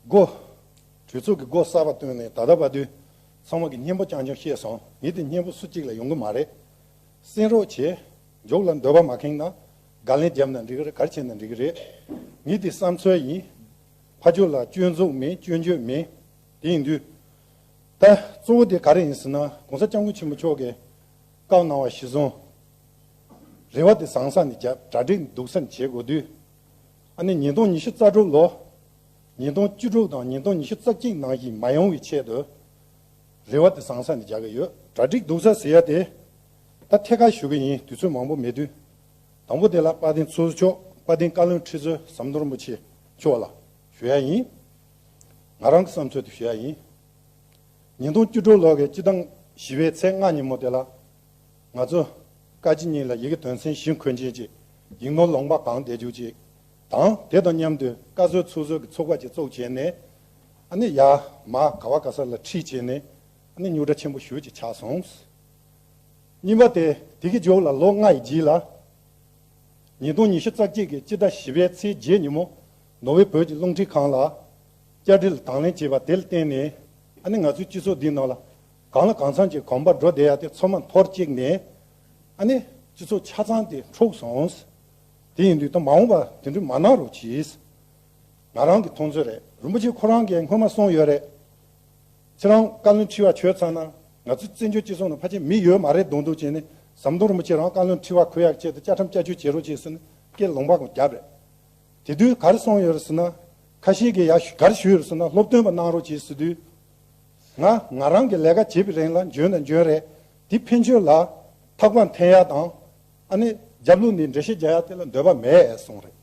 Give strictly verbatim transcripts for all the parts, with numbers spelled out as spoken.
སྒོ། གྲོས་ཚོགས་ཀྱི་སྒོ་གསར་པ་བཏོན་ནས་ད་ལྟ་བར་དུ་ཚང་མ་གི་སྙན་པོ་རྐྱང་རྐྱང་བཤད་སོང་། ངས་དེ་སྙན་པོ་སུ་གཅིག་ལ་ཡོང་གི་མ་རེད། གསན་རོགས་བྱེད། མཇུག་ལ་འདོད་པ་མ་ཁེངས་ན་དགག་ལན་བརྒྱབ་ན་འགྲིག་གི་རེད། ག་རེ་བྱས་ན་འགྲིག་གི་རེད། ངས་དེ་བསམ་ཚུལ་ཡིན། ཕར་ཕྱོགས་ལ་སྐྱོན་འཛུགས་མེད། སྐྱོན་བརྗོད་མེད། དེ་ཡིན་དུས། ད་གཙོ་བོ་དེ་ག་རེ་ཡིན་ཟེར་ན། གོང་ས་སྐྱབས་མགོན་ཆེན་པོ་མཆོག་གིས་བཀའ་གནང་བ་གཞིར་བཟུང་། རེ་བ་དེ་བཟང་ས་ནས་བརྒྱབ། གྲ་སྒྲིག་སྡུག་ས་ནས་བྱེད་དགོས་དུས། ཨ་ནི་ཉིས་སྟོང་ཉི་ཤུ་རྩ་དྲུག་ལོ། ཉིས་སྟོང་བཅུ་དྲུག་དང་ཉིས་སྟོང་ཉི་ཤུ་རྩ་གཅིག་ནང་བཞིན་མ་ཡོང་བའི་ཆེད་དུ། རེ་བ་དེ་བཟང་ས་ནས་རྒྱག་གི་ཡོད། གྲ་སྒྲིག་སྡུག་ས་ཟེར་ཡ་དེ། ད་ཐད་ཀར་ཞུ་གི་ཡིན། དུས་ཚོད་མང་པོ་མེད་དུས། དང་པོ་དེ་ལ་དཔལ་ལྡན་ཚོགས་གཙོ་མཆོག་དཔལ་ལྡན་བཀའ་བློན་ཁྲི་ཟུར་ཟམ་གདོང་རིན་པོ་ཆེ་མཆོག་ལ་ཞུ་ཡ་ཡིན། ང་རང་གི་བསམ་ཚུལ་དེ་ཞུ་ཡ་ཡིན། ཉིས་སྟོང་བཅུ་དྲུག་ལོ་གི་སྤྱི་ཟླ་བཞི་པའི་ཚེས་ལྔ་ཉིན་མོ་དེ་ལ། ང་ཚོ་བཀའ་སྤྱི་གཉིས་ལ་ཡི་གེ་དོན་ཚན་བཞི་འཁོད་མཁན་ཅིག་ཡིག་ནོར་ལུང་པ་གང་བསྡད་རྒྱུ་ཅིག་དང་། དེ་དང་མཉམ་དུ་བཀའ་ཟུར་ཚོགས་ཟུར་གྱི་ཚོགས་པ་ཅིག་བཙུགས་བྱས་ནས། ཨ་ནི་ཡར་མར་ག་བ་ག་ས་ལ་ཁྲིད་བྱས་ནས། ཨ་ནི་རྙོག་དྲ་ཆེན་པོ་ཞེ་པོ་ཅིག་ཆགས་སོང་། གཉིས་པ་དེ། དེ་གི་མཇུག་ལ་ལོ་ལྔ་ཡི་རྗེས་ལ། ཉིས་སྟོང་ཉི་ཤུ་རྩ་གཅིག་གི་སྤྱི་ཟླ་བཞི་པའི་ཚེས་བརྒྱད་ཉིན་མོ། ནོར་ཝེ་བོད་ཀྱི་རླུང་འཕྲིན་ཁང་ལ་བཅར་འདྲི་ལ་དང་ལེན་བྱས་པ་དེ་ལ་བརྟེན་ནས། ཨ་ནི་ང་ཚོའི་སྤྱི་ཚོགས་འདིའི་ནང་ལ་གང་ལ་གང་འཚམ་གྱི་གོམ་པ་འགྲོ་བསྡད་ཡ་དེ་ཚང་མ་འཐོར་བཅུག་ནས། ཨ་ནི་སྤྱི་ཚོགས་ཆ་ཚང་དེ་འཁྲུགས་སོང་། དེ་ཡིན་དུས་ད་མ་འོངས་པ་དེ་འདྲ་མ་གནང་རོགས་གྱིས། ང་རང་གི་མཐོང་ཚོད་རེད། རིན་པོ་ཆེ་ཁོ་རང་གིས་སྔོན་མ་གསུངས་ཡོད་རེད། ཁྱེད་རང་བཀའ་བློན་ཁྲི་པ་བྱས་ཚར་ན། ང་ཚོའི་བཙན་བྱོལ་སྤྱི་ཚོགས་ནང་ཕལ་ཆེར་མི་ཡོད་མ་རེད་མདོག་མདོག་བྱས་ནས། ཟམ་གདོང་རིན་པོ་ཆེ་རང་བཀའ་བློན་ཁྲི་པ་འཁོད་ཡག་ཆེད་དུ་བཅའ་ཁྲིམས་བསྐྱར་བཅོས་བྱེད་རོགས་བྱེད་ཟེར་ནས་སྐད་ལུང་པ་ཀུན་བརྒྱབ་རེད། དེ་དུས་ག་རེ་གསུངས་ཡོད་རེད་ཟེར་ན། ཁ་ཤས་ཀྱིས་ཡ་ག་རེ་ཞུས་ཡོད་རེད་ཟེར་ན། སློབ་སྟོན་པ་གནང་རོགས་བྱེད་ཟེར་དུས། ང་ང་རང་གི་ལས་ཀ་བྱེད་པའི་རིང་ལ་འཇོན་དང་འཇོན་རེད། དེ་ཕན་ཆོད་ལ་ཐག་པ་འཐེན་ཡག་དང་། ཨ་ནི་རྒྱབ་ལོགས་ནས་འགྲེལ་བཤད་རྒྱག་ཡག་དེ་ལ་འདོད་པ་མེད་གསུངས་རེད།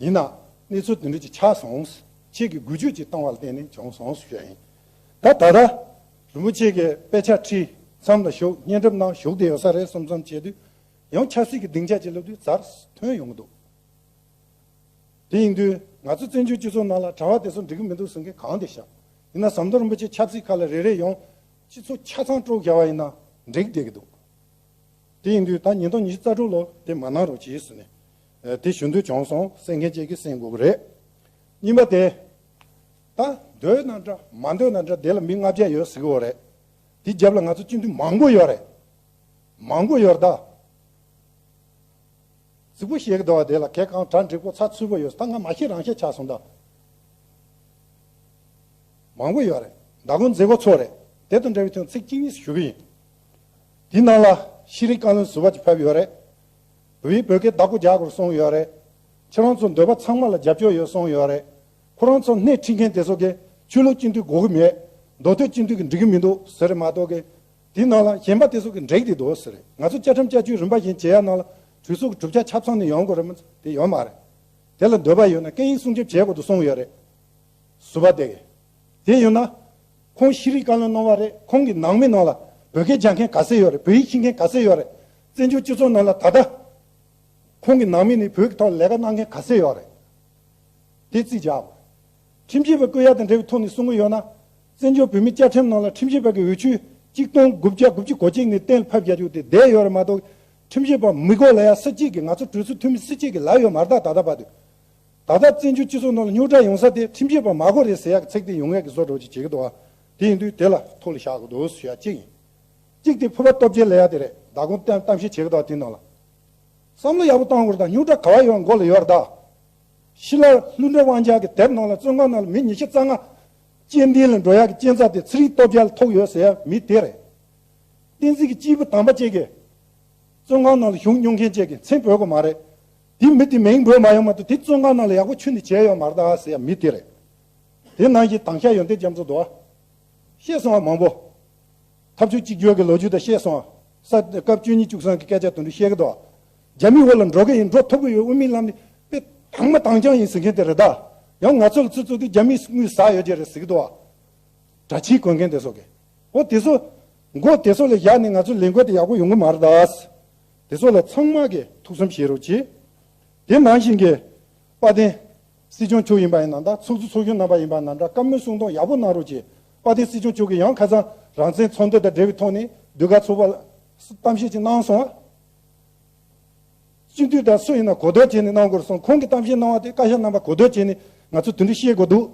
ཡིན་ན། གནས་ཚུལ་དེ་འདྲ་ཅིག་ཆགས་སོང་། ཁྱེད་ཀྱིས་འགུལ་སྐྱོད་ཅིག་བཏང་བ་ལ་བརྟེན་ནས་བྱུང་སོང་ཞུ་ཡ་ཡིན། ད་ད་ལྟ་རིན་པོ་ཆེ་གིས་དཔེ་ཆ་ཁྲིད། མཚམས་ལ་བཞུགས། བརྙན་འཕྲིན་ནང་བཞུགས་བསྡད་ཡོད་ས་རེད། བསམ་བསམ་བྱས་དུས། ཡང་ཆབ་སྲིད་ཀྱི་སྡིངས་ཆ་ཅིག་སླེབས་དུས་ཚུར་ཐོན་ཡོང་གི་འདུག་དེ་ཡིན་དུས་ང་ཚོ་བཙན་བྱོལ་སྤྱི་ཚོགས་ནང་ལ་གྲྭ་པ་དེ་ཚོ་འགྲིག་གི་མི་འདུག་ཟེར་མཁན་གང་དེ་ཤག་ཡིན་ན་ཟམ་གདོང་རིན་པོ་ཆེ་ཆབ་སྲིད་ཁ་ལ་རེ་རེ་ཡོང་། སྤྱི་ཚོགས་ཆ་ཚང་དཀྲུག་བཞག་པ་ཡིན་ན་འགྲིག་བསྡད་ཀྱི་འདུག་དེ་ཡིན་དུས་ད་ཉིས་སྟོང་ཉི་ཤུ་རྩ་དྲུག་ལོ་དེ་མ་གནང་རོགས་གྱིས་ཟེར་ནས། ཨ། དེ་ཞུ་འདོད་བྱུང་སོང་། གསན་མཁན་བཅས་ཀྱིས་གསན་དགོས་ཀྱི་རེད། གཉིས་པ་དེ། ད་འདོད་ན་འདྲ་མ་འདོད་ན་འདྲ་དེ་ལ་མི་ལྔ་བརྒྱ་ཡོད་ཟེར་གྱི་ཡོད་རེད། དེ་རྒྱབ་ལ་ང་ཚོ་སྤྱི་འཐུས་མང་པོ་ཡོད་རེད། མང་པོ་ཡོད་རེད་ད། རྫིག་པོ་བཤད་ཀྱི་འདུག་བ། དེ་ལ་གལ་གང་དྲག་འགྲིག་པོ་ཚགས་ཚུད་པོ་ཡོད། ད་ང་མ་བཤད་རང་བཤད་ཆགས་སོང་ད། མང་པོ་ཡོད་རེད། མདང་དགོང་མཛད་སྒོ་ཚོགས་རེད། དེ་དང་འབྲེལ་བའི་ཐོག་ཚིག་གཅིག་གཉིས་ཞུ་གི་ཡིན། དེའི་ནང་ལ་ཤེས་རིག་བཀའ་བློན་ཟུར་པ་ཅིག་ཕེབས་ཡོད་རེད། བོད་ཡིག་བོད་སྐད་བདག་པོ་རྒྱག་དགོས་གསུངས་ཡོད་རེད། ཁྱེད་རང་ཚོ་འདོད་པ་ཚང་མ་ལ་རྒྱབ་སྐྱོར་ཡོད་གསུངས་ཡོད་རེད། ཁོ་རང་ཚོ་སྣེ་ཁྲིད་མཁན་དེ་ཚོ་གིས་ཆོས་ལུགས་སྤྱི་འཐུས་དགོས་ཀྱི་མེད། མདོ་སྟོད་སྤྱི་འཐུས་ཀྱིས་འགྲིག་གི་མི་འདུག་ཟེར་རེད་མ་གཏོགས་གི། དེའི་ནང་ལ་གཞན་པ་དེ་ཚོ་གིས་འགྲིག་བསྡད་འདུག་ཟེར་རེད། ང་ཚོ་བཅའ་ཁྲིམས་བསྐྱར་བཅོས་རིམ་པ་བཞིན་བྱེད་ཡ་ནང་ལ་གྲོས་ཚོགས་ཀྱི་གྲུབ་ཆ་ཆ་ཚང་ནས་ཡོང་དགོས་རེད་མ་གཏོགས་དེ་ཡོད་མ་རེད། དེ་ལ་འདོད་པ་ཡོད་ན་སྐད་ཡིག་སྲུང་སྐྱོབ་བྱེད་དགོས་འདུག་གསུངས་ཡོད་རེད། ཟུར་པ་དེ་གིས། དེ་ཡོད་ན། ཁོང་ཤེས་རིག་བཀའ་བློན་གནང་བ་རེད། ཁོང་གི་ནང་མི་ནང་ལ་བོད་སྐད་སྦྱང་མཁན་ག་ཚད་ཡོད་རེད། བོད་ཡིག་ཤེས་མཁན་ག་ཚད་ཡོད་རེད། བཙན་བྱོལ་སྤྱི་ཚོགས་ནང་ལ་ད་ལྟ་ཁོང་གི་ནང་མི་ནས་བོད་ཀྱི་ཐོག་ལས་ཀ་གནང་མཁན་ག་ཚད་ཡོད་རེད། དེ་རྩིས་རྒྱག་དགོས། ཁྲིམས་ཞིབ་པ་བསྐོ་ཡ་དང་འབྲེལ་བའི་ཐོག་ནས་གསུང་གི་ཡོད་ན། བཙན་བྱོལ་བོད་མིའི་བཅའ་ཁྲིམས་ནང་ལ་ཁྲིམས་ཞིབ་པ་གི་འོས་ཆོས་གཅིག་སྟོང་དགུ་བརྒྱ་དགུ་བཅུ་གོ་གཅིག་ནས་གཏན་ལ་ཕབ་བཞག་རྒྱུ་དེ་བསྡད་ཡོད་རེད་མ་གཏོགས། ཁྲིམས་ཞིབ་པ་མི་དགོས་ལབ་ཡ་སུ་གཅིག་གིས། ང་ཚོ་གྲོས་ཚོགས་འཐུས་མི་སུ་གཅིག་གིས་ལབ་ཡོད་མ་རེད་ད། ད་ལྟ་བར་དུ། ད་ལྟ་བཙན་བྱོལ་སྤྱི་ཚོགས་ནང་ལ་རྙོག་དྲ་ཡོང་ས་དེ་ཁྲིམས་ཞིབ་པ་མ་དགོས་རེད་ཟེར་ཡག་གི་ཚིག་དེ་ཡོང་ཡག་གི་བཟོ་འདྲ་ཅིག་བྱེད་ཀྱི་འདུག་བ། དེ་ཡིན་དུས་དེ་ལ་ཐུགས་ལ་བཞག་དགོས་འདུག་ཟེར་ཡ་གཅིག་ཡིན། གཅིག་དེ་ཕུར་པ་སྟོབས་རྒྱལ་ལབ་ཡ་དེ་རེད། མདང་དགོང་གཏམ་གཏམ་བཤད་བྱེད་ཀྱི་འདུག་བ། དེ་ནང་ལ་བསམ་བློ་ཡག་པོ་གཏོང་དགོས་རེད་ད། རྙོག་དྲ་ག་བ་ཡོད་མགོ་ལ་ཡོད་རེད་ད། ཤི་ལ་ལྷུན་གྲུབ་དབང་རྒྱལ་གྱི་དེབ་ནང་ལ། བཙོན་ཁང་ནང་ལ་མི་ཉི་ཤུ་རྩ་ལྔ་སྐྱེ་ལྡན་ལ་འགྲོ་ཡག་གི་སྐྱེ་འཚར་དེ་ཚེ་རིང་སྟོབས་རྒྱལ་ལ་ཐོབ་ཡོད་ཟེར་ཡ་མི་དེ་རེད། བསྟན་འཛིན་གྱི་སྐྱེས་བུ་དམ་པ་བཅས་ཀྱིས། བཙོན་ཁང་ནང་ལ་བཞུགས་མྱོང་མཁན་བཅས་ཀྱིས་མཚན་འབོད་དགོས་མ་རེད། དེ་མི་དེ་མིང་འབོད་མ་ཡོང་མ་གཏོགས། དེ་བཙོན་ཁང་ནང་ལ་ཡག་པོ་ཁྱོན་ནས་བྱས་ཡོད་མ་རེད་ད་ཟེར་ཡ་མི་དེ་རེད། དེ་ནང་བཞིན་དྭངས་ཤེལ་ཡོན་ཏན་རྒྱ་མཚོ་འདུག་བ། བཤད་སོང་བ་མང་པོ། འཐབ་ཕྱོགས་གཅིག་གྱུར་གྱི་ལོ་རྒྱུས་དང་བཤད་སོང་བ། ས་སྐབས་བཅུ་གཉིས་བཅུ་གསུམ་གྱི་སྐད་ཆ་དེ་འདྲ་བཤད་ཀྱི་འདུག་བ། རྒྱ་མིའི་འོག་ལ་འགྲོ་གི་ཡིན། འགྲོ་ཐུབ་ཀྱི་ཡོད། དབུ་མའི་ལམ་ནས་དཔེ་དྭངས་མ་དྭངས་རྐྱང་ཡིན་ཟེར་མཁན་དེ་རེད་ད། ཡང་ང་ཚོ་ལ་ཚུར་ཚུར་དུ་རྒྱ་མིས་དངུལ་ཟ་ཡོད་ཀྱི་རེད་ཟེར་གྱི་འདུག་བ། གྲྭ་ཆས་གོན་མཁན་དེ་ཚོ་གིས། འོ་དེ་ཚོ། མགོ་དེ་ཚོ་ལ་བཞག་ནས་ང་ཚོ་ལས་འགུལ་དེ་ཡག་པོ་ཡོང་གི་མ་རེད་ད། དེ་ཚོ་ལ་ཚང་མ་གིས་ཐུགས་བསམ་བཞེས་རོགས་གྱིས། དེ་ནང་བཞིན་གྱི་དཔལ་ལྡན་སྲིད་སྐྱོང་མཆོག་ཡིན་པ་ཡིན་ན་འདྲ། ཚོགས་གཙོ་ཚོགས་གཞོན་རྣམ་པ་ཡིན་པ་ན་འདྲ། བཀའ་མོལ་གསུང་གཏམ་ཡག་པོ་གནང་རོགས་གྱིས། དཔལ་ལྡན་སྲིད་སྐྱོང་མཆོག་གིས་ཡང་ཁ་སང་རང་བཙན་ཚོགས་འདུ་དང་འབྲེལ་བའི་ཐོག་ནས་ཟློས་གར་ཚོགས་པ་ལ་གཏམ་བཤད་ཅིག་གནང་སོང་བ། སྤྱི་འཐུས་དང་སུ་ཡིན་ན་གོ་བསྡུར་བྱས་ནས་གནང་དགོས་གསུངས། ཁོང་གིས་གཏམ་བཤད་གནང་བ་དེ་བཀའ་ཤག་རྣམ་པ་གོ་བསྡུར་བྱས་ནས་ང་ཚོ་དེ་འདྲ་བཤད་དགོས་འདུག།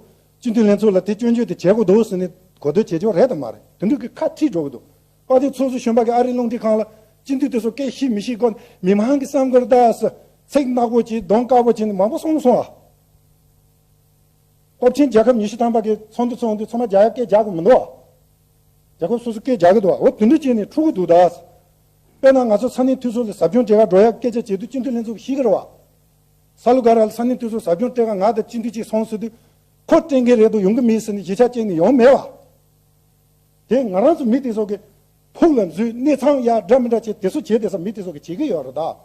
སྤྱི་འཐུས་ལྷན་ཚོགས་ལ་དེ་སྐྱོན་བརྗོད་དེ་བྱེད་དགོས་འདུག་ཟེར་ནས་གོ་ཐོས་བྱེད་ཆོག་རེད་དམ་མ་རེད། དེ་འདྲ་གི་ཁ་ཁྲིད་འགྲོ་གི་འདུག་དཔལ་ལྡན་ཚོགས་གཙོ་གཞོན་པ་གི་ཨ་རིའི་རླུང་འཕྲིན་ཁང་ལ་སྤྱི་འཐུས་དེ་ཚོ་སྐད་ཤེས་མི་ཤེས་སྐོར་མི་མང་གི་བསམ་དགོས་རེད་ད་ཟེར། ཚིག་ནག་པོ་བྱས་གདོང་དཀར་པོ་བྱས་ནས་མང་པོ་གསུངས་སོང་ཨ། སྟོབས་ཆེན་རྒྱལ་ཁབ་ཉི་ཤུ་ཐམ་པ་གི་ཚོགས་འདུ་ཚོགས་དུས་ཚང་མ་རྒྱ་ཡག་སྐད་རྒྱག་གི་མི་འདུག་ཨ། རྒྱལ་ཁབ་སོ་སོ་སྐད་རྒྱག་གི་འདུག་ཨ། འོ་དེ་འདྲ་བྱས་ནས་འཁྲུག་གི་འདུག་ད། དཔེར་ན་ང་ཚོ་ས་གནས་འཐུས་ཚོགས་ལ་ཟབ་སྦྱོང་སྤྲད་ག་འགྲོ་ཡག་སྐད་ཆ་བྱེད་དུས་སྤྱི་འཐུས་ལྷན་ཚོགས་ཤེས་ཀྱི་རེད་བ། ས་ལུ་ག་ར་ལ་ས་གནས་འཐུས་ཚོགས་ཟབ་སྦྱོང་སྤྲད་ག་ང་དང་སྤྱི་འཐུས་གཅིག་སོང་ཟེར་དུས་ཁོ་སྤྲད་མཁན་རེད་འདུག་ཡོང་གི་མེད་ཟེར་ནས་གཞིས་ཆགས་བཅད་ནས་ཡོང་མེད་བ། དེ་ང་རང་ཚོ་མི་དེ་ཚོ་གི་ཕུགས་ལ་འཛུལ་གནས་ཚང་ཡག་འདྲ་མི་འདྲ་བྱེད་དེ་ཚོ་བྱེད་དེ་ས་མི་དེ་ཚོ་གི་བྱེད་ཀྱི་ཡོད་རེད་ད།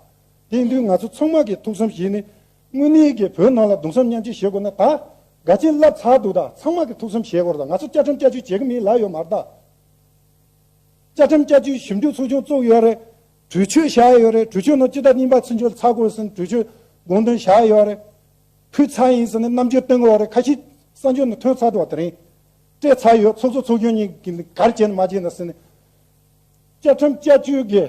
དེ་ཡིན་དུས་ང་ཚོ་ཚང་མ་གི་ཐུགས་བསམ་བཞེས་ནས་དངོས་གནས་ཀྱི་བོད་ནང་ལ་གདུང་སེམས་མཉམ་སྐྱེད་བྱེད་དགོས་ན་ད་ག་ཅན་བསླབ་ཚར་འདུག་ད་ཚང་མ་གི་ཐུགས་བསམ་བཞེས་དགོས་རེད་ད། ང་ཚོ་བཅའ་ཁྲིམས་བསྐྱར་བཅོས་བྱེད་ཀྱི་མེད་ལབ་ཡོད་མ་རེད་ད། བཅའ་ཁྲིམས་བསྐྱར་བཅོས་ཞིབ་འཇུག་ཚོགས་ཆུང་བཙུགས་ཡོད་རེད། གྲོས་ཆོད་བཞག་ཡོད་རེད། གྲོས་ཆོད་ནང་སྤྱི་ཟླ་གཉིས་པ་ཚུན་ཆད་ཚར་དགོས་ཟེར་ནས་གྲོས་ཆོད་དགོངས་དོན་བཞག་ཡོད་རེད། ཕུལ་ཚར་ཡིན་ཟེར་ནས་རྣམ་འགྱུར་སྟོན་གྱི་ཡོད་རེད། ཁ་ཤས་གསར་འགྱུར་ནང་ཐོན་ཚར་འདུག་བ། དེ་རིང་སྤྲད་ཚར་ཡོད། ཚོགས་གཙོ་ཚོགས་གཞོན་གཉིས་ཀྱིས་ག་རེ་བྱས་ནས་མ་བྱས་ན་ཟེར་ནས། བཅའ་ཁྲིམས་བསྐྱར་བཅོས་ཀྱི་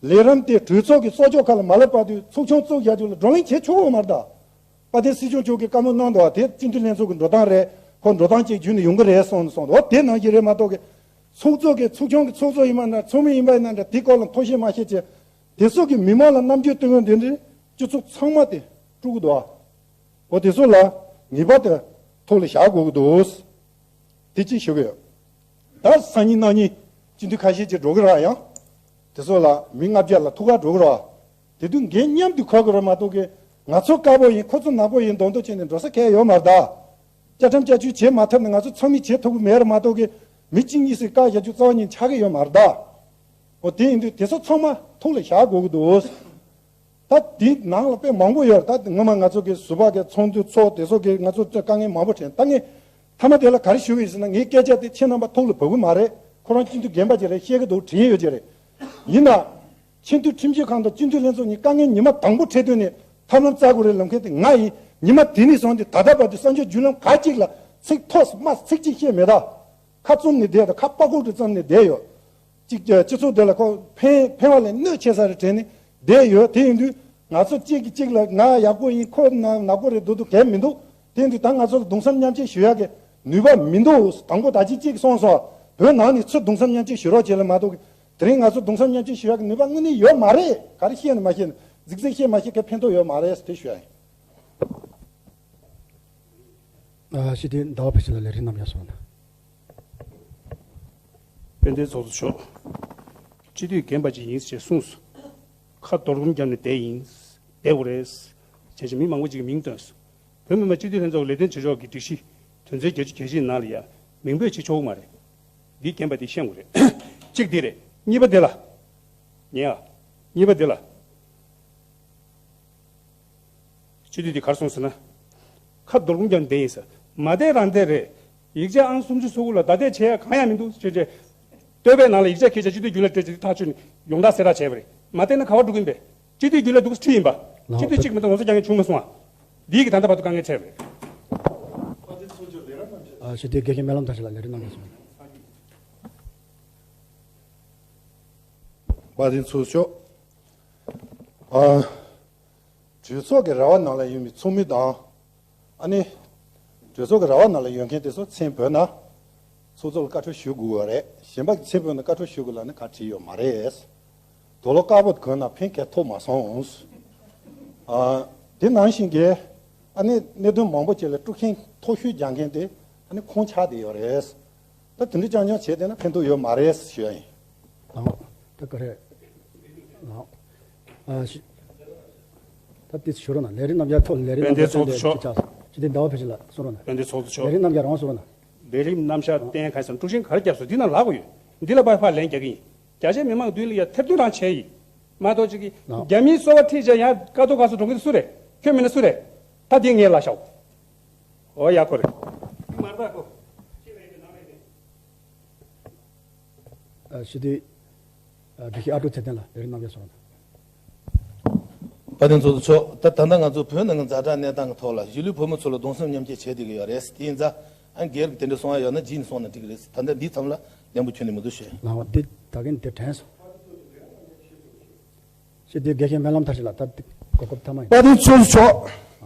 ལས་རིམ་དེ་གྲོས་ཚོགས་ཀྱི་གཙོ་སྐྱོང་ཁག་ལ་མ་སླེབས་བར་དུ་ཚོགས་ཆུང་བཙུགས་རྒྱག་རྒྱུ་ལ་བགྲོ་གླེང་བྱེད་ཆོག་གི་མ་རེད་ད། དཔལ་ལྡན་སྲིད་སྐྱོང་མཆོག་གིས་བཀའ་མོལ་གནང་འདུག་བ། དེ་སྤྱི་འཐུས་ལྷན་ཚོགས་ཀྱི་འགྲོ་སྟངས་རེད། ཁོ་འགྲོ་སྟངས་གཅིག་བརྒྱུད་ནས་ཡོང་གི་རེད་གསུངས་ནས་གསུངས་འདུག་བ། དེ་ནང་བཞིན་རེད་མ་གཏོགས་གི། ཚོགས་གཙོ་གི་ཚོགས་ཆུང་གི་ཚོགས་གཙོ་ཡིན་པ་འདྲ་ཚོགས་མི་ཡིན་པ་ཡིན་ན་འདྲ་དེ་སྐོར་ལ་མཐོང་ཤེས་མ་ཤེས་བྱས། དེ་ཚོ་གི་མི་མང་ལ་རྣམ་འགྱུར་སྟོན་ཡོང་དེ་འདྲའི་སྤྱི་ཚོགས་ཚང་མ་དེ་དཀྲུག་གི་འདུག་བ། འོ་དེ་ཚོ་ལ་ངེས་པར་དུ་ཐུགས་ལ་བཞག་དགོས་ཀྱི་འདུག་དེ་གཅིག་ཞུ་གི་ཡོད། ད་སང་ཉིན་གནངས་ཉིན་སྤྱི་འཐུས་ཁ་ཤས་ཅིག་འགྲོ་གི་རེད་ཡང་། དེ་ཚོ་ལ་མི་ལྔ་བརྒྱ་ལ་ཐུག་ག་འགྲོ་གི་རེད། དེ་དུས་འགན་མཉམ་དུ་འཁུར་དགོས་རེད་མ་གཏོགས་གི། ང་ཚོ་དཀར་པོ་ཡིན་ཁོ་ཚོ་ནག་པོ་ཡིན་མདོག་མདོག་བྱས་ནས་འགྲོ་ས་གང་ཡང་ཡོད་མ་རེད་ད། བཅའ་ཁྲིམས་བསྐྱར་བཅོས་བྱེད་མ་ཐུབ་ན་ང་ཚོ་ཚང་མས་བྱེད་ཐུབ་ཀྱི་མེད་རེད་མ་གཏོགས་གི། མི་གཅིག་གཉིས་སུས་བཀག་བཞག་རྒྱུ་རྩ་བ་ཉིད་ཆགས་ཀྱི་ཡོད་མ་རེད་ད། འོ་དེ་ཡིན་དུས་དེ་ཚོ་ཚང་མ་ཐུགས་ལ་བཞག་དགོས་ཀྱི་འདུག་ད་དེའི་ནང་ལ་དཔེ་མང་པོ་ཡོད་རེད། ད་སྔོན་མ་ང་ཚོ་གི་ཟུར་པ་གི་ཚོགས་འདུ་ཚོགས་དེ་ཚོ་གི་ང་ཚོ་དཀའ་ངལ་མང་པོ་འཕྲད། ད་ངས་མཐའ་མ་དེ་ལ་ག་རེ་ཞུ་གི་ཡིན་ཟེར་ན། ངའི་སྐད་ཆ་དེ་ཁྱེད་རྣམ་པ་ཐུགས་ལ་བབས་ཀྱི་མ་རེད། ཁོ་རང་སྤྱི་འཐུས་རྒན་པ་ཅིག་རེད། ཤེས་ཀྱི་འདུག་དྲན་ཡོད་ཀྱི་རེད། ཡིན་ན། ཆེས་མཐོའི་ཁྲིམས་ཞིབ་ཁང་དང་སྤྱི་འཐུས་ལྷན་ཚོགས་གཉིས་དཀའ་ངལ་ཉི་མ་དང་པོ་འཕྲད་དུས་ནས་ཐབས་ལམ་བཙལ་དགོས་རེད་ལབ་མཁན་དེ་ང་ཡིན། ཉི་མ་དེ་ནས་བཟུང་སྟེ་ད་ལྟ་བར་དུ་གསར་འགྱུར་བརྒྱུད་ལམ་ག་ཅིག་ལ་ཚིག་ཐོགས་སུ་མ་ཚིག་གཅིག་བཤད་མེད་ད། ཁ་བཙུམ་ནས་བསྡད་དང་ཁ་པགས་ཀོ་ཏི་བཙུམ་ནས་བསྡད་ཡོད། གཅིག་སྤྱི་ཚོགས་དེ་ལ་ཁོ་ཕན་ཕན་པ་ལས་གནོད་ཆེ་ས་རེད་དྲན་ནས་བསྡད་ཡོད། དེ་ཡིན་དུས་ང་ཚོ་གཅིག་གིས་གཅིག་ལ་ང་ཡག་པོ་ཡིན་ཁོ་ན་ནག་པོ་རེད་འདུག་འདུག་གལ་མི་འདུག་དེ་ཡིན་དུས་ད་ང་ཚོ་ལ་གདུང་སེམས་མཉམ་སྐྱེད་ཞུ་ཡག་གི་ནུས་པ་མི་འདུག་དང་པོ་ད་ཅི་གཅིག་གིས་གསུངས་སོང་། བོད་ནང་ནས་ཚུར་གདུང་སེམས་མཉམ་སྐྱེད་ཞུ་རོགས་བྱེད་ལ་མ་གཏོགས་དེ་རིང་ང་ཚོ་གདུང་སེམས་མཉམ་སྐྱེད་ཞུ་ཡག་གི་ནུས་པ་དངོས་གནས་ཡོད་མ་རེད། ག་རེ་བཤད་ནས་མ་བཤད་ནས་རྫིག་རྫིག་བཤད་མ་བཤད་ག་ཕན་ཐོགས་ཡོད་མ་རེད་དེ་ཞུ་ཡག་ཡིན། ཨ། སྤྱི་འཐུས་ཟླ་བ་བྷེ་ཆེ་ལགས་ལས་རིམ་རྣམས་ཡར་སོང་ན། དཔལ་ལྡན་ཚོགས་གཙོ་མཆོག་སྤྱི་འཐུས་རྒན་པ་ཅིག་ཡིན་ཞེས་གསུངས་སོ། ཁ་རྡོར་སྒོམ་བརྒྱབ་ནས་བསྡད་ཡིན། བསྡད་དགོས་རེད། བྱས་ཙང་མི་མང་པོ་ཅིག་གི་མིང་བཏོན་སོང་། བོད་མི་མང་སྤྱི་འཐུས་ལྷན་ཚོགས་ལས་དོན་བྱེད་ཕྱོགས་ཀྱི་སྒྲིག་གཞི་དོན་ཚན་བརྒྱད་ཅུ་གྱ་གཅིག་ནང་ལ་ཡང་མིང་འབོད་བྱེད་ཆོག་གི་མ་རེད། འདི་རྒན་པ་འདི་ཤེས་དགོས་རེད། གཅིག་འདི་རེད། གཉིས་པ་འདི་ལ། ཉན་ཨ། གཉིས་པ་འདི་ལ། སྤྱི་འཐུས་འདི་ག་རེ་གསུངས་ཟེར་ན། ཁ་རྡོར་སྒོམ་བརྒྱབ་ནས་བསྡད་ཡིན་ཟེར། མ་བསྡད་རང་བསྡད་རེད། ཡིག་ཆ་ཨང་སུམ་ཅུ་སོ་དགུ་ལ་བརྡ་གཏད་བྱེད་ཡ་གང་ཡང་མི་འདུག་ཅེས་བྱས། བསྟོད་པའི་ནང་ལ་ཡིག་ཆ་ཁྱེར་བྱས་སྤྱི་འཐུས་རྒྱུན་ལས་སྤྲད་ཅིག་ཐག་ཆོད་ནས་ཡོངས་བསྒྲགས་གསལ་བསྒྲགས་བྱས་པ་རེད། མ་བསྡད་ན་ག་པར་འགྲོ་གི་ཡིན་པས། སྤྱི་འཐུས་རྒྱུན་ལས་འདུག་སེ་ཁྲིད་ཡིན་པ། སྤྱི་འཐུས་གཅིག་མ་གཏོགས་ངོ་ཚ་རྒྱག་མཁན་བྱུང་མ་སོང་ཨ། འདིའི་གི་ད་ལྟ་བར་དུ་དཀའ་ངལ་འཕྲད་པ་རེད། ཨ། སྤྱི་འཐུས་དགེ་བཤེས་སྨོན་ལམ་མཐར་ཕྱིན་ལགས་ལས་རིམ་རྣམས་ཡར་སོང་ན། དཔལ་ལྡན་ཚོགས་གཙོ། ཨ། གྲོས་ཚོགས་ཀྱི་ར་བ་ནང་ལ་ཡོད་པའི་ཚོགས་མི་དང་། ཨ་ནི། གྲོས་ཚོགས་ཀྱི་ར་བ་ནང་ལ་ཡོད་མཁན་དེ་ཚོ་མཚན་འབོད་ན། ཚོགས་གཙོ་ལ་བཀའ་འཁྲོལ་ཞུ་དགོས་པ་རེད། གཞན་པ་གི་མཚན་འབོད་ན་བཀའ་འཁྲོལ་ཞུ་དགོས་ལབ་ནས་ཁ་བྲིས་ཡོད་མ་རེད། དུག་ལོག་དཀར་པོ་གོན་ན་ཕན་ག་ཐོགས་མ་སོང་། ཨ། དེ་ནང་བཞིན་གྱི། ཨ་ནི་གནད་དོན་མང་པོ་ཅིག་ལ་དཀྲུག་ཤིང་མཐོ་ཤོས་རྒྱག་མཁན་དེ་ཨ་ནི་ཁོང་ཆགས་བསྡད་ཡོད་རེད། ད་དེ་འདྲ་རྐྱང་རྐྱང་བྱས་བསྡད་ན་ཕན་ཐོགས་ཡོད་མ་རེད་ཞུ་ཡ་ཡིན། ལགས། ད་ག་རེ། ལགས། ཨ། ཤི། ད་དེ་ཞུ་རོགས་གནང་། ལས་རིམ་རྣམས་ཀྱང་ཐོག་ལས་རིམ་དཔལ་ལྡན་རྣམས་ཀྱང་ཚོགས་གཙོ་མཆོག་སྤྱི་འཐུས་ཟླ་བ་བྷེ་ཆེ་ལགས་གསུང་རོགས་གནང་། དཔལ་ལྡན་ཚོགས་གཙོ་མཆོག་ལས་རིམ་རྣམས་ཀྱང་རང་གསུང་རོགས་གནང་། ལས་རིམ་རྣམ་གཞག་བསྟན་ག་ས་དཀྲུག་ཤིང་ག་རེ་བརྒྱབ་སོང་འདི་ནང་ལབ་དགོས་ཡོད། འདི་ལ་ཕར་ཕར་ལན་རྒྱག་གི་ཡིན། རྒྱ་ཆེ་མི་མང་མདུན་ལ་ཡ་ཐེར་འདོན་རང་བྱས་ཡིན། མ་གཏོགས་ཅིག་གིས་ལགས། རྒྱ་མིའི་སོ་པ་ཁྲིད་བྱས་ཡང་ཀ་ཏོ་ཀ་སོ་འགྲོ་མཁན་དེ་སུ་རེད། ཁྱོད་མིན་ན་སུ་རེད། ད་འདི་ངས་ལབ་ཤག་འོ་ཡ་ཁོ་རེད། མར་པ་ཁོ། ཨ། སྤྱི་འཐུས། ཨ། དགེ་བཤེས་ཨ་ཀྲུག་ཚེ་བརྟན་ལགས་ལས་རིམ་རྣམས་ཀྱང་གསུང་རོགས་གནང་། དཔལ་ལྡན་ཚོགས་གཙོ་མཆོག་ད་ད་ལྟ་ང་ཚོ་བོད་ནང་གི་ཛ་དྲག་གནས་སྟངས་ཀྱི་ཐོག་ལ་གཞིས་ལུས་བོད་མི་ཚོ་ལ་གདུང་སེམས་མཉམ་སྐྱེད་བྱས་བསྡད་ཀྱི་ཡོད་རེད། དེ་ཡིན་ཙང་ཨ་སྒེར་གྱི་དེ་འདྲ་གསུང་ཡ་ཡོད་ན་རྗེས་ནས་གསུངས་ན་འགྲིག་གི་རེད། ད་ལྟ་འདིའི་མཚམས་ལ་ལན་པོ་ཁྱོན་ནས་མི་འདུག་ཞུ། ལགས་འོ། འདི་ད་གིན་དེ་དྲན་སོང་། སྤྱི་འཐུས་དགེ་བཤེས་སྨོན་ལམ་མཐར་ཕྱིན་ལགས་ད་འདི་གོ་སྐབས་མཐའ་མ་ཡིན། དཔལ་ལྡན་ཚོགས་གཙོ་མཆོག་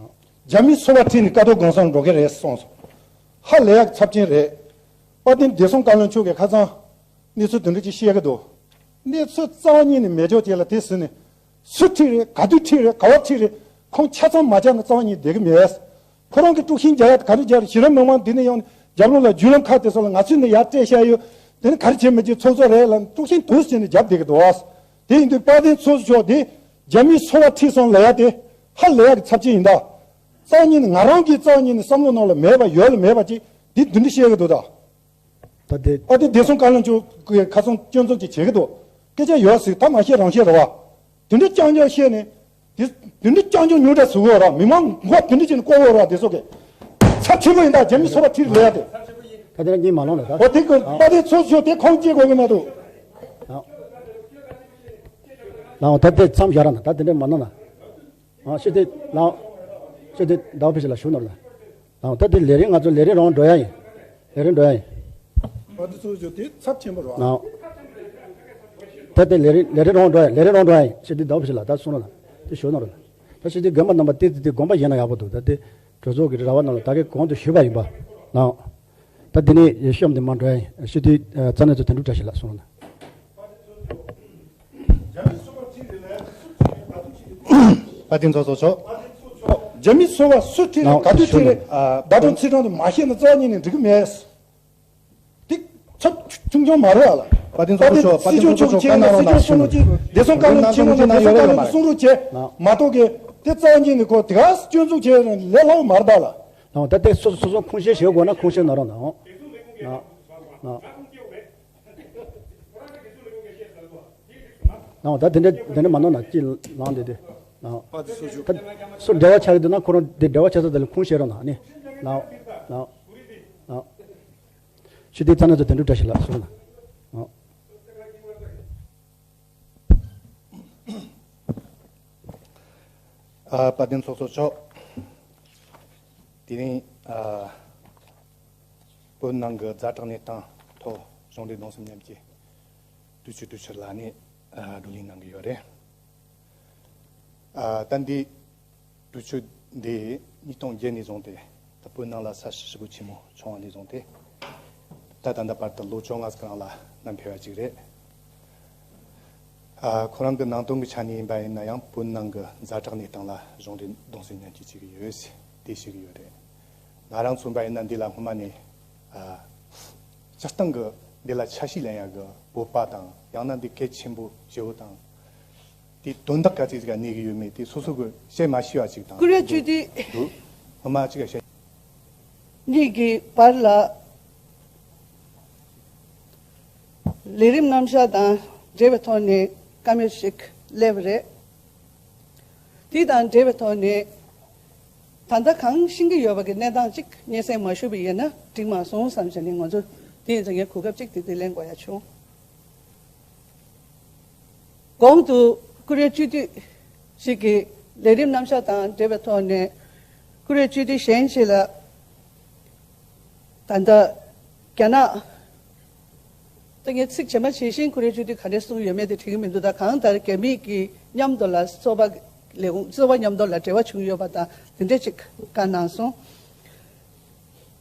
རྒྱ་མིའི་སོ་པ་ཁྲིད་ནས་ཀ་ཏོ་གང་སར་འགྲོ་གི་རེད་གསུངས་སོང་། ཧ་ལས་ཡག་གི་ཚབས་ཆེན་རེད། དཔལ་ལྡན་བདེ་སྲུང་བཀའ་བློན་མཆོག་གིས་ཁ་སང་གནས་ཚུལ་དེ་འདྲ་ཅིག་བཤད་ཀྱི་འདུག་གནས་ཚུལ་རྩ་བ་ཉིད་ནས་མེད་ཕྱོགས་ཅིག་ལ་དེ་ཟིན་ནས། སུ་ཁྲིད་རེད། ག་དུས་ཁྲིད་རེད། ག་བ་ཁྲིད་རེད། ཁོང་ཆ་ཚང་མ་བྱས་ན་རྩ་བ་ཉིད་བསྡད་ཀྱི་མེད། ཁོ་རང་གི་དཀྲུག་ཤིང་རྒྱག་ཡ་དེ་ག་རེ་རྒྱག་རེད། གཞི་རིམ་མི་མང་འདི་ནས་ཡོང་ནས་རྒྱབ་ལོགས་ལ་བརྒྱུད་ལམ་ཁག་དེ་ཚོ་ལ་ང་ཚོས་ནི་ཡར་སྤྲད་བཞག་ཡོད། དེ་ནི་ག་རེ་བྱེད་མི་བྱེད་ཚོགས་གཙོ་རེད་ལ་དཀྲུག་ཤིང་དུ་བྱས་ནས་རྒྱབ་བསྡད་ཀྱི་འདུག་དེ་ཡིན་དུས་དཔལ་ལྡན་ཚོགས་གཙོ་མཆོག་དེ་རྒྱ་མིའི་སོ་པ་ཁྲིད་སོང་ལབ་ཡ་དེ་ཧ་ལས་ཡག་གི་ཚབས་ཆེན་ཡིན་ད། རྩ་བ་ཉིད་ནས་ང་རང་གི་རྩ་བ་ཉིད་ནས་བསམ་བློ་ནང་ལ་མེད་པ་ཡོད་ལ་མེད་པ་ཅིག་འདི་འདི་འདྲ་བཤད་ཀྱི་འདུག་ད། ད་དེ། ཨ་དེ་བདེ་སྲུང་བཀའ་བློན་མཆོག་གིས་ཁ་སང་སྐྱོན་འཛུགས་ཅིག་བྱེད་ཀྱི་འདུག་སྐད་ཆ་ཡོད་ཟིག་ད་མ་བཤད་རང་བཤད་རེད་བ། དེ་འདྲ་རྐྱང་རྐྱང་བཤད་ནས། དེ་དེ་འདྲ་རྐྱང་རྐྱང་ཉོ་འདྲ་ཟུག་གོ་ར། མི་མང་མགོ་དེ་འདྲ་བྱས་ནས་བཀོག་གོ་ར། དེ་སོགས་ཀྱི་ཚབས་ཆེན་པོ་ཡིན་ད། རྒྱ་མི་སོ་པ་ཁྲིད་ལས་ཡ་དེ། ད་དེ་འདྲ་གཉིས་མ་ལོང་ལ་ད། འོ་དེ་གི་ཨ། དཔལ་ལྡན་ཚོགས་གཙོ་དེ་ཁོང་སྐྱེ་དགོས་ཀྱི་མ་འདུག་ཨ། ལའང་ད་དེ་མཚམས་བཞག་ར་ན་ད་དེ་འདྲ་མ་གནང་ན། ཨ་ཤི་དེ་ལའང་། ཤི་དེ་ཟླ་བ་ཕི་ཤི་ལ་ཞུ་ནོར་ལ། ལའང་ད་དེ་ལས་རིང་ང་ཚོ་ལས་རིང་རང་འགྲོ་ཡ་ཡིན། ལས་རིང་འགྲོ་ཡ་ཡིན། བ་དེ་ཚོ་བརྗོད་དེ་ཚབས་ཆེན་པོ་རེད་བ། ལའང་། ད་དེ་ལས་རིང་ལས་རིང་རང་འགྲོ་ཡ་ལས་རིང་རང་འགྲོ་ཡ་ཡིན། ཤི་དེ་ཟླ་བ་ཕི་ཤི་ལ་ད་སོང་ནོར་ལ། དེ་ཞུ་ནོར་ལ། ད་ཤི་དེ་དགོན་པ་རྣམ་པ་དེ་དེ་དེ་དགོན་པ་ཡིན་ན་ཡག་པོ་འདུག་ད་དེ་གྲོས་ཚོགས་ཀྱི་ར་བ་རྣམས་ལ་ད་གའི་གོང་དུ་ཞུས་པ་ཡིན་པ། ལའང་། ད་དེ་ནས་ཡེ་ཤུ་འམ་དེ་མ་འགྲོ་ཡ་ཡིན། ཤི་དེ་རྩ་ནས་ཚོ་དོན་གྲུབ་བཀྲ་ཤིས་ལ་སོང་ནོར་ལ། དཔལ་ལྡན་ཚོགས་གཙོ་མཆོག་རྒྱ་མི་སོ་པ་སུ་ཁྲིད་རེད། ག་དུས་ཁྲིད་རེད། བར་སྐྲུན་ཚིག་གྲོང་དུ་མ་བཤད་ན་རྩ་བ་ཉིད་ནས་འགྲིག་གི་མེད། དེ་ཚབས་ཆུང་ཆུང་མ་རེད་ཨ་ལ། དཔལ་ལྡན་ཚོགས་གཙོ་མཆོག་དཔལ་ལྡན་ཚོགས་གཙོ་མཆོག་བཀའ་གནང་རོགས་གནང་། སྲིད་སྐྱོང་གསུང་རོགས་གྱིས། བདེ་སྲུང་བཀའ་བློན་ཆེན་མོ་ནས་བདེ་སྲུང་བཀའ་བློན་གསུང་རོགས་བྱས་མ་གཏོགས་ཀྱི་དེ་རྩ་བ་ཉིད་ནས་ཁོ་དེ་ག་སྐྱོན་འཛུགས་བྱས་ལས་སླ་བོ་མ་རེད་ད་ལ། ད་ལྟ་སོ་སོ་སོ་ཁུངས་སྐྱེལ་བྱེད་དགོས་ན་ཁུངས་སྐྱེལ་གནང་རོགས་གནང་། ནའོ་ད་དེ་འདྲ་དེ་འདྲ་མ་གནང་ན་ཅི་ལངས་དེ་དེ་ནའོ་ད་སུ་འབྲེལ་བ་ཆགས་ཀྱི་འདུག་ན་ཁོ་རང་དེ་འབྲེལ་བ་ཆགས་ས་དེ་ལ་ཁུངས་བཤད་རོགས་གནང་ནི་ནའོ་ནའོ་ནའོ་ཤི་དེ་ཚ་ན་ཚོ་དེ་འདྲ་བཀྲ་ཤིས་ལགས་སུ་ནའོ། ཨ་དཔལ་ལྡན་ཚོགས་གཙོ་མཆོག་དེ་རིང་ཨ་བོད་ནང་གི་ཛ་དྲག་གནས་སྟངས་ཐོག་གཞུང་འབྲེལ་གདུང་སེམས་མཉམ་སྐྱེད་དུས་ཆུ་དུས་ཆུ་ལ་ནས་ཨ་བགྲོ་གླེང་གནང་གི་ཡོད་རེད། ཨ་ད་འདི་དུས་ཆུ་འདི་ཉིས་སྟོང་བརྒྱད་ནས་བཟུང་སྟེ་ད་བོད་ནང་ལ་ས་ཞིང་ཞེ་པོ་ཆེན་མོ་བྱུང་བ་ནས་བཟུང་སྟེ་ད་ད་ལྟ་བར་དུ་ལོ་བཅོ་ལྔ་ཙམ་རིང་ལ་བསྣམས་ཕེབས་པ་ཅིག་རེད། ཨ་ཁོ་རང་གི་ནང་དོན་གྱི་ཆ་ནས་ཡིན་པ་ཡིན་ན་ཡང་བོད་ནང་གི་ཛ་དྲག་གནས་སྟངས་ལ་གཞུང་འབྲེལ་གདུང་སེམས་མཉམ་སྐྱེད་བྱེད་ཀྱི་ཡོད་ཟེར་དེ་བཤད་ཀྱི་ཡོད་རེད། ང་རང་མཚོན་པ་ཡིན་ན་འདི་ལ་སྔོན་མ་ནས་ཨ་སྤྱིར་བཏང་གི་འདི་ལ་ཆ་ཤས་ལེན་ཡག་གི་བོད་པ་དང་ཡང་ན་འདི་གལ་ཆེན་པོ་ཞེ་པོ་དང་དེ་དོན་དག་ག་ཚོད་ཅིག་ག་གནས་ཀྱི་ཡོད་མེད་དེ་སོ་སོ་གི་བཤད་མ་ཤེས་པ་ཅིག་དང་ཀུ་རེ་ཅུ་ཏི་འདུག་སྔོན་མ་ཅིག་ག་བཤད། གཉིས་ཀྱི་བར་ལ་ལས་རིམ་རྣམ་གཞག་དང་འབྲེལ་བའི་ཐོག་ནས་བཀའ་མོལ་ཞིག་སླེབས་པ་རེད། དེ་དང་འབྲེལ་བའི་ཐོག་ནས་ད་ལྟ་གང་ཤེས་ཀྱི་ཡོད་པ་གི་གནས་སྟངས་གཅིག་སྙན་སེང་མ་ཞུས་པ་ཡིན་ན་འགྲིག་མ་སོང་བསམ་བྱས་ནས་ང་ཚོ་དེ་ཡིན་ཙང་ངས་གོ་སྐབས་གཅིག་དེ་དེ་ལེན་དགོས་ཡ་བྱུང་། གོང་དུ་ཀུ་རེ་སྤྱི་འཐུས་ཤིག་གི་ལས་རིམ་རྣམ་གཞག་དང་འབྲེལ་བའི་ཐོག་ནས་ཀུ་རེ་སྤྱི་འཐུས་གཞན་ཞིག་ལ་ད་ལྟ་རྒྱ་ནག་ད་ངས་ཚིག་ཇི་མ་ཇི་བཞིན་ཀུ་རེ་སྤྱི་འཐུས་ག་འདྲས་གསུངས་ཡོད་མེད་དེ་དྲན་གྱི་མི་འདུག་ད་གང་ལྟར་རྒྱ་མི་གི་མཉམ་དུ་ལ་ཚོགས་པ་ལས་ཁུངས་ཚོགས་པ་མཉམ་དུ་ལ་འབྲེལ་བ་བྱུང་ཡོད་པ་དང་དེ་འདྲས་ཅིག་བཀའ་གནང་སོང་།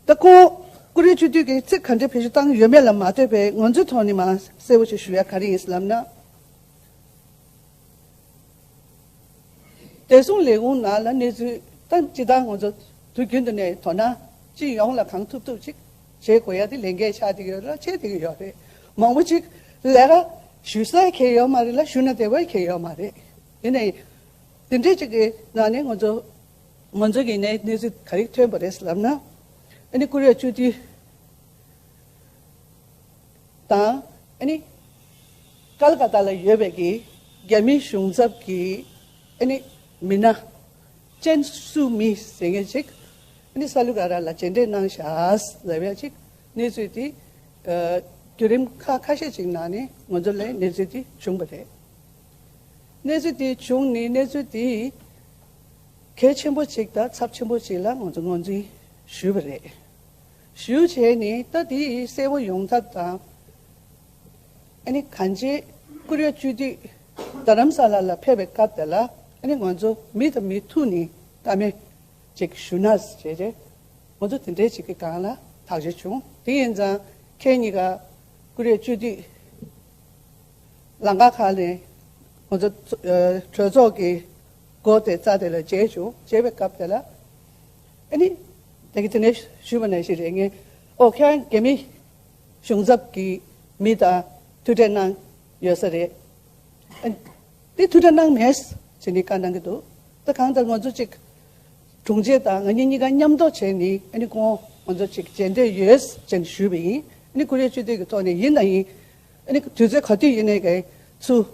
ད་ཁོང་ཀུ་རེ་སྤྱི་འཐུས་ཀྱིས་ཚིག་ག་འདྲའི་བེད་སྤྱོད་བཏང་ཡོད་མེད་ལ་མ་ལྟོས་པའི་ང་ཚོའི་ཐོག་ནས་མ་གསལ་པོ་ཞིག་ཞུ་ཡ་ག་རེ་ཡིན་ལབ་ན། བདེ་སྲུང་ལས་ཁུངས་ནང་ལ་གནས་ཚུལ་ད་ཅི་ལྟར་ང་ཚོ་དུས་རྒྱུན་དུ་ནས་དོ་སྣང་སྤྱི་ཡོངས་ལ་གང་ཐུབ་ཐུབ་ཅིག་བྱེད་དགོས་ཡ་དེ་ལས་འགན་ཆགས་བསྡད་ཡོད་ལ་བྱེད་བསྡད་ཀྱི་ཡོད་རེད། མང་པོ་ཅིག་ལས་ཀ་ཞུ་ས་ཁེལ་ཡོད་མ་རེད་ལ་ཞུ་ན་བདེ་བོ་ཁེལ་ཡོད་མ་རེད། ཡིན་ནའི་དེ་འདྲས་ཅིག་གི་ནང་ནས་ང་ཚོ་ང་ཚོ་གི་ནས་གནས་ཚུལ་ག་རེ་ཐོན་པ་རེད་ལབ་ན། ཨ་ནི་ཀུ་རེ་སྤྱི་འཐུས་དང་ཨ་ནི་ཀལ་ཀ་ཏ་ལ་ཡོད་པའི་གི་རྒྱ་མིའི་གཞུང་ཚབ་ཀྱི་ཨ་ནི་མི་སྣ་ཅན་སུ་མི་ཟེར་མཁན་ཅིག་ཨ་ནི་ས་ལུ་ག་ར་ལ་མཇལ་འཕྲད་གནང་ཤག་ལབ་ཡ་ཅིག་གནས་ཚུལ་དེ་ཨ་བརྒྱུད་རིམ་ཁག་ཁ་ཤས་ཅིག་ནང་ནས་ང་ཚོ་ལ་གནས་ཚུལ་དེ་བྱུང་བ་རེད། གནས་ཚུལ་དེ་བྱུང་ནས་གནས་ཚུལ་དེ་གལ་ཆེན་པོ་ཅིག་དང་ཚབས་ཆེན་པོ་ཅིག་ལ་ང་ཚོ་ངོས་འཛིན་ཞུས་པ་རེད། ཞུ་བྱས་ནས་ད་དེ་གསལ་པོ་ཡོང་ཐབས་དང་། ཨ་ནི་གང་ཅི་ཀུ་རེ་སྤྱི་འཐུས་རྡ་རམ་ས་ལ་ལ་ཕེབས་པའི་སྐབས་དེ་ལ་ཨ་ནི་ང་ཚོ་མི་དང་མི་ཐུག་ནས་བཀའ་མོལ་ཅིག་ཞུ་ན་ཟེར་རེད། ང་ཚོ་དེ་འདྲའི་ཅིག་གི་སྒང་ལ་ ཐག་གཅོད་བྱུང་། དེ་ཡིན་ཙང་ཁྱེད་གཉིས་ཀ་ཀུ་རེ་བཅུ་དུས་ལམ་ཁ་ཁག་ནས་ང་ཚོ་ཨ་གྲོས་ཚོགས་ཀྱི་སྒོ་དེ་རྩ་དེ་ལ་མཇལ་བྱུང་། མཇལ་བའི་སྐབས་དེ་ལ་ཨ་ནི་ད་གི་དེ་ནས་ཞུས་པ་ནང་བཞིན་རེད། ངས་ཨོ་ཁྱེད་རང་རྒྱ་མི་གཞུང་ཚབ་ཀྱི་མི་དང་ཐུག་འཕྲད་གནང་ཡོད་ས་རེད། ཨ་ནི་དེ་ཐུག་འཕྲད་གནང་མེད་ཟེར་ནས་བཀའ་གནང་གི་འདུག་ད་གང་ལྟར་ང་ཚོ་གཅིག་དྲུང་ཆེ་དང་ང་གཉིས་གཉིས་ཀ་མཉམ་གཏོགས་བྱས་ནས་ཨ་ནི་ཁོང་ང་ཚོ་གཅིག་མཇལ་འདོད་ཡོད་ཟེར་ནས་ཞུས་པ་ཡིན། ཨ་ནི་ཀུ་རེ་བཅུ་དུས་ཀྱི་ཐོག་ནས་ཡིན་དང་ཡིན། ཨ་ནི་དུས་ཚོད་ག་དུས་ཡིན་ནའི་གའི་ཚུར་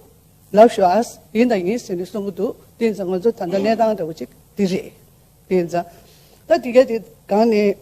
ལབ་ཤོག་ཨ། ཡིན་དང་ཡིན་ཟེར་ནས་གསུང་གི་འདུག་དེ་ཡིན་ཙང་ང་ཚོ་ད་ལྟ་གནས་སྟངས་འདྲ་བོ་ཅིག་དེ་རེད། དེ་ཡིན་ཙང་ད་དེ་ག་དེ་སྒང་ནས་